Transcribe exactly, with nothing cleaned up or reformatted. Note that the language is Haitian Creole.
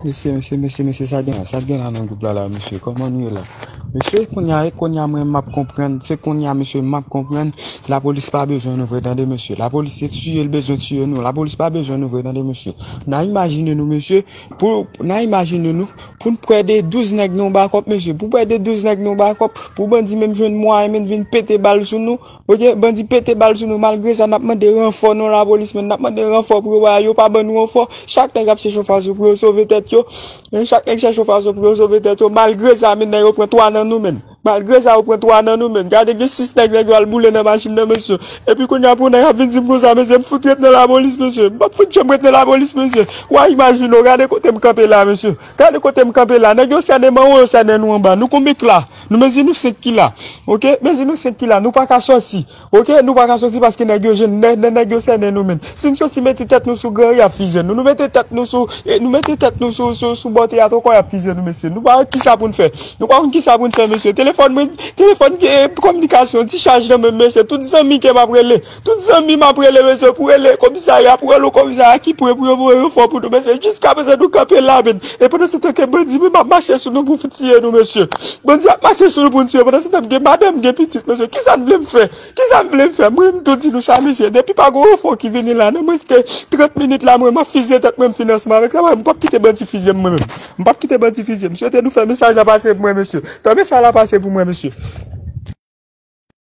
Mesye, mesye, mesye, mesye, sa gen la, sa gen la nan gwoup la, la, mesye, kòman nou ye la? Mesye, kounye a, e kounye a, mwen, m ap konprann, se kounye a, mesye, m ap konprann, lapolis pa bezwen nou vre, tande, mesye, lapolis se tiye l bezwen tiye nou, lapolis pa bezwen nou vre, tande, mesye, n a imajine nou, mesye, pou, n a imajine nou, pou n pwede douz nèg nan yon bakòp, mesye, pou pwede douz nèg nan yon bakòp, pou bandi menm jwenn mwayen, menm vin pete bal sou nou, Ok, bandi pete bal sou nou, malgre sa, n ap mande ranfò nan lapolis, men n ap mande ranfò pou yo ba, yo pa ban nou ranfò. Chak nèg ap chèche yon fason pou yo sove tèt yo. Men chak nèg chèche yon fason pou yo sove tèt yo, malgre sa, men nèg yo pran twa nan nou, men. Malgre sa, yo pran twa nan nou, men. Gade, gen sis nèg, nèg yo al boule nan machin nan, mesye. Epi kounye a, pou nèg ap vin di m konsa, mesye, m fout ret nan lapolis, mesye. M p ap fout janm ret nan lapolis, mesye. W a imajine w, gade kote m kanpe la, mesye. Gade kote m kanpe la. Nèg yo sènen m anwo, yo sènen nou anba. Nou konbyen k la? Nou mezi nou senk ki la. Ok? Mezi nou senk ki la. Nou pa ka sòti. Ok? Nou pa ka sòti paske nèg yo jwenn, nè, nè, nèg yo sènen nou, men. Si n sòti mete tèt nou sou gran, y ap fizye nou. Nou mete tèt nou sou, e, nou mete tèt nou sou, sou, sou bò teyat ankò, y ap fizye nou, mesye. Nou pa wè kisa pou n fè. Nou pa konn kisa pou n fè, mesye. Telefòn mwen, telefòn, e, kominikasyon, dichaj nan men m, mesye. Tout zanmi ke m ap rele. Tout zanmi m ap rele, mesye, pou rele komisarya, pou rele komisarya ki pre pou yo voye ranfò pou nou, mesye. Jiskaprezan, nou kanpe la, men. E pandan se tan ke bandi menm ap mache sou nou pou tiye nou, mesye. Bandi ap mache sou nou pou n tiye. Pandan se tan, m gen madanm, m gen pitit, mesye. Kisa n vle m fè? Kisa n vle m fè? Mwen, m tou di nou sa, mesye. Depi pa gen ranfò ki vini la, nan mwens ke trant minit la, mwen, m ap fizye tèt mwen, m fin ansanm avèk sa. Mwen, m p ap kite bandi fizye m, mwen menm. M p ap kite bandi fizye m. M swete nou fè mesaj la pase pou mwen, mesye. Fè mesaj la pase pou mwen, mesye.